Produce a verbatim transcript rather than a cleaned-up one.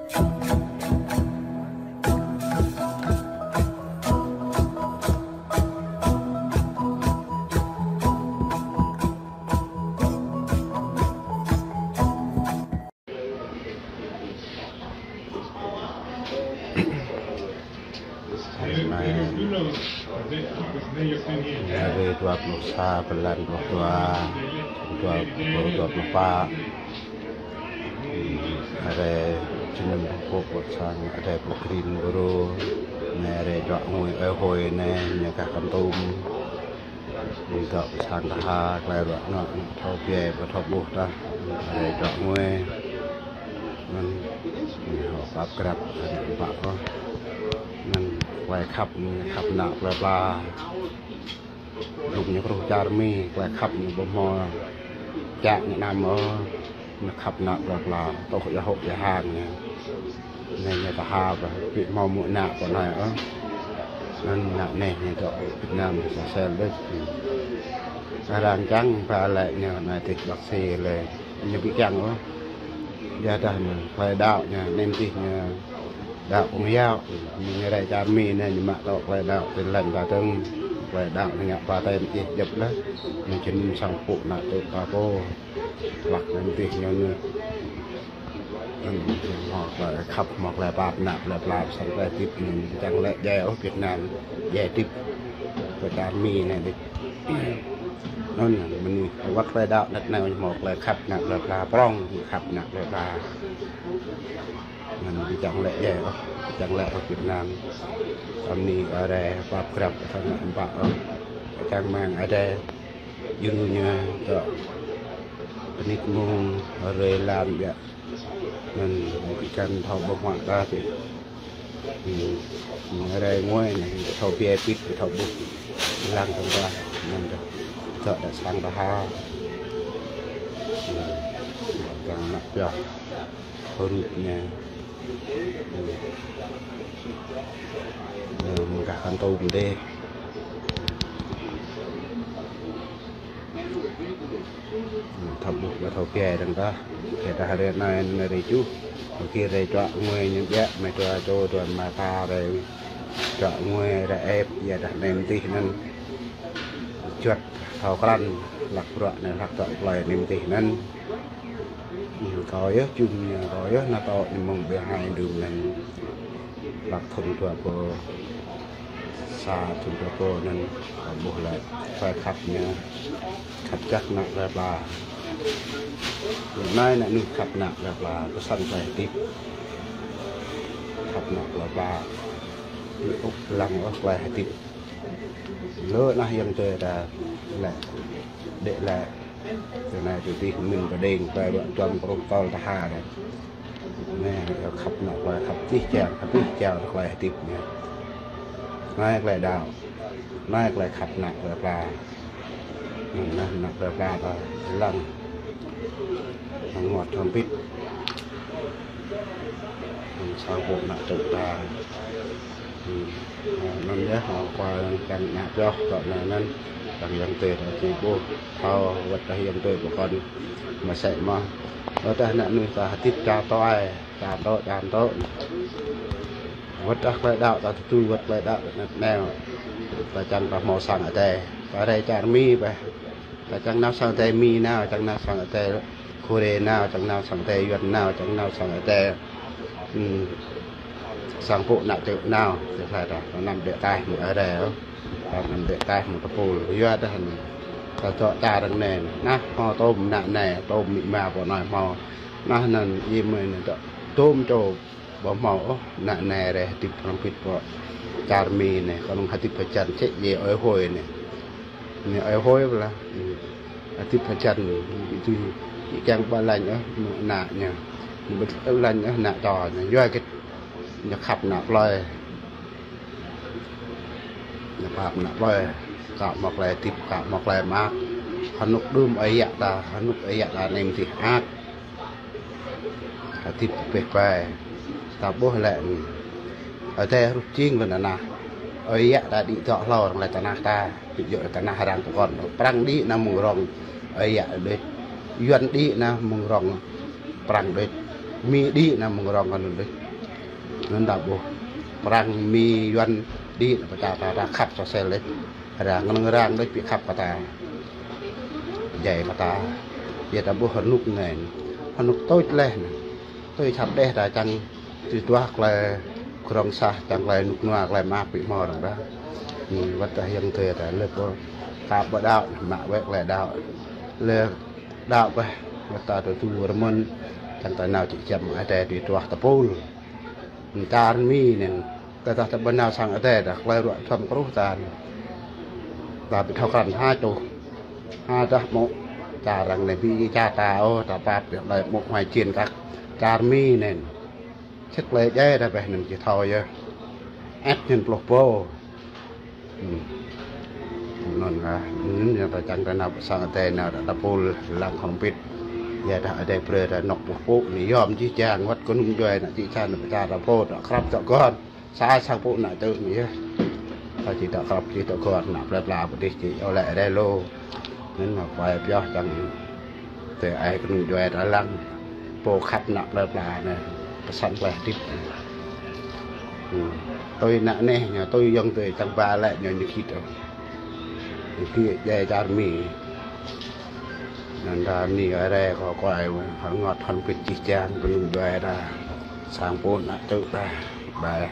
Anai, anai hrơi dua pluh sa blan pluh dua, dua pluh, dua pluh pă. Hrơi Jơnum pơpŭ pơpŭ sang adai pơgrin gru. Anai hrơi čuă ngui ơi hơi anai ñu gah Kon Tum. Ñu dŏ pơ sang Taha, tơlơi ruă anŏ, thâo biă, ƀu thâo ƀuh tah. Hrơi čuă ngui. Anŭn, ñu hŏ pap krăp, anŭn pă ôh. Anŭn, tơlơi khăp, khăp ană plơi pla. Lŭng ñu kruh čar Mi, tơlơi khăp ñu ƀu hmâo čă ñu anăm ôh. Ñu khăp ană plơi pla, tŏ ia hŏ ia hăng ñu. Anai ñu Taha ƀă, ƀu hmâo mŭk ană pơ anai ôh. Anŭn ană anai ñu dŏ Việt Nam, sa sel đôč. Arăng čang ba lĕ ñu anai tih bác sĩ lĕ. Ñu ƀu kiăng ôh. Yua dah anŭn, tơlơi đaŏ ñu, anai mơ̆n tih ñu đaŏ kông yao. Ñu rai čar Mi anai, ñu mă tŏ tơlơi đaŏ, Tin Lành đaŏ dơ̆ng. Tơlơi đaŏ ñu ngă ba tơlơi mơ̆n tih djŏp laih. Ñu čơnum sang pơpŭ ană tŭ ba pô. Hlăk anai mơ̆n tih ñu anŭn. Anŭn hmâo tơlơi khăp, hmâo tơlơi pap ană plơi pla, sang tơlơi hơdip anŭn čang lĕ djai ôh Việt Nam, djai hơdip kơ čar Mi anai đôč. Anŭn mơnuih wơ̆t tơlơi đaŏ anăt anai hmâo tơlơi khăp ană plơi pla, prŏng khăp ană plơi pla. Anŭn ƀu čang lĕ djai ôh, ƀu čang lĕ ôh Việt Nam. Anai hrơi pap krăp sang ană pă ôh. Čang mơ̆ng adai djru ñu dŏ pơnik mông hrơi lam biă. Anŭn ƀu kiăng thâo ƀuh mă tah tih. Hrơi ngui anai, thâo biă pit, thâo ƀuh. Lăng tơ̆ng tah, anŭn dŏ. Dŏ đa sang Taha. Lăng ană pioh. Hơrut ñu. Ơ, mơ̆ng gah Kon Tum dêh. Thâo ƀuh, ƀu thâo biă dơ̆ng tah. Biă tah hrơi anai, anai hrơi tơjuh. Ƀu kơ hrơi čuă ngui ñu biă, mơi dua čô, dua ama ta hrơi čuă ngui, hrơi ĕp, yua dah anai mơ̆n tih anŭn. Juăt thâo krăn, hlăk bruă anai, hlăk dŏ plơi anai mơ̆n tih anŭn. Kâo yơh, čum ñu, kâo yơh, ană tŏ ñu mơ̆ng ƀing hai đưm anŭn. Hlăk thŭn dua pluh sa, thŭn dua pluh anŭn, kâo ƀuh lĕ, tơlơi khăp ñu, khăp jăk ană plơi pla. Anai ană mơnuih khăp ană plơi pla, pơsăn tơlơi hơdip. Khăp ană plơi pla. Ƀu ƀuh lăng ôh tơlơi hơdip. Lu ană ayŏng adơi ta lĕ, đĕ lĕ. Tơ anai tui tih mĭn pơđeng, tơlơi ruă duăm kruh tơl Taha anai. Anai, khăp ană plơi, khăp čih čang, khăp čih čang tơlơi hơdip anai. Anai tơlơi đaŏ, anai tơlơi khăp ană plơi pla. Anŭn, ană plơi pla ta lăng. Lăng mơ̆t thŏm pit. Anŭn sang pơpŭ ană tŭ ta. Anŭn yơh, hmâo kua čang ană pioh, tŏ anŭn, čang ayŏng adơi ta či ƀuh. Thâo, wơ̆t dah ayŏng adơi pơkŏn mơsĕ mơ̆n. Wơ̆t dah ană mơnuih ta hơdip ča tŏ ai, ča tŏ, ča tŏ. Wơ̆t dah tơlơi đaŏ ta tơdu, wơ̆t tơlơi đaŏ ta anăt anai. Ta čang ta hmâo sang adai. Ta rai čar Mi ƀĕ. Ta čang nao sang adai Mi nao, čang nao sang adai Kore nao, čang nao sang adai Yuan nao, čang nao sang adai, ưm, sang pơpŭ ană tŭ nao, tơlơi ta, ta anăm đĕ taih mơ̆ng adai ôh. Ta anăm đĕ taih mơ̆ng tơpul. Yua dah anai, ta dŏ čar arăng anai, anai hmâo tôm ană anai, tôm amĭ ama pô anai hmâo. Anai anŭn, yê mơi anai dŏ, tôm čô ƀu hmâo ôh, ană anai rai hơdip hrŏm hơbĭt pơ čar Mi anai, kơnơ̆ng hơdip hơjăn sĭ yê ơi hơi anai. Anai ơi hơi pơlah, hơdip hơjăn, ƀu dưi, ƀu kiăng ba lañ ôh, ană ñu. Ƀu lañ ôh, ană čô ñu. Yua kơ ñu khăp ană plơi. Ñu khăp ană plơi. Ka hmâo tơlơi hơdip, ka hmâo tơlơi mơak. Hơnŭk đưm ơi yă ta, hơnŭk ơi yă ta anai mơ̆n tih ak. Hơdip pơpĕh pai. Ta ƀuh lĕ anai. Adai hrup jing lŏn tơnah. Ơi yă ta đĭ dŏ hlâo arăng laĭ tơnah ta. Đĭ dŏ tơnah arăng pơkŏn. Prăng đĭ anai mơ̆ng rŏng ơi yă đôč. Yuan đĭ anai mơ̆ng rŏng Prăng đôč. Mi đĭ anŭn mơ̆ng rŏng kơ anŭn đôč. Anŭn ta ƀuh. Prăng Mi Yuan đĭ anŭn pơčah ta, ta khăp sosel đôč. Arăng, ngăn arăng đôč ƀu khăp kơ ta. Djai kơ ta. Yua ta ƀuh rơnŭk anai. Rơnŭk tui laih anai. Tui čăp đeh ta čang tui tuah tơlơi krong sah, čang tơlơi rơnŭk rơnua, tơlơi mơak ƀu hmâo arăng ta. Anai wơ̆t ta hiăng tui ta lĕ pô. Ta ƀu đaŏ, mă wơ̆t tơlơi đaŏ. Lĕ đaŏ ƀĕ, wơ̆t ta tui tu rơmơn, čang ta nao či čăm Adai tui tuah tơpul. Čar Mi anŭn, tơdah ta ƀu nao sang Adai dah, tơlơi ruă duăm kruh ta. Ta ƀu thâo krăn ha čuh. Ha dah mơ̆, čar arăng anai ƀu čar ta ôh, ta pap ƀĕ tơlơi mơ̆ huai jin kăk. Čar Mi anŭn. Sĭt tơlơi djai ta ƀĕ anŭn či thâo yơh. Ĕp anŭn pluh pô. Hmm. Anŭn kah, anŭn yơh ta čang ta nao pơ sang Adai nao ta tơpul lăng khŏm pĭt. Yua dah Adai brơi ta anŏ boh pŭ anai yom jih jang wơ̆t kơnung djuai anŭn či čan pơčah ta pô ta krăp ta gŏn. Sa ai sang pŭ anŭn tơ̆ anai yơh. Ta či ta krăp či ta gŏn anŭn plơi pla pơ dih či yơh lĕ Adai lu. Anŭn mă pai pioh čang tơ ai kơnung djuai ta lăng. Pô khăp anŭn plơi pla anai. Pơsăn plơi hơdip. Hmm. Tui anŭn anai, ñu tui yơ̆ng tui čang ba lĕ ñu ñu khĭt ôh. Ñu khĭt djai čar Mi. Anŭn ta anai arăng kơ kuai, hăng rơngot hăng pĭt jih jang kơnung djuai ta. Sang pŭ anŭn tơ̆ ta. Ƀai.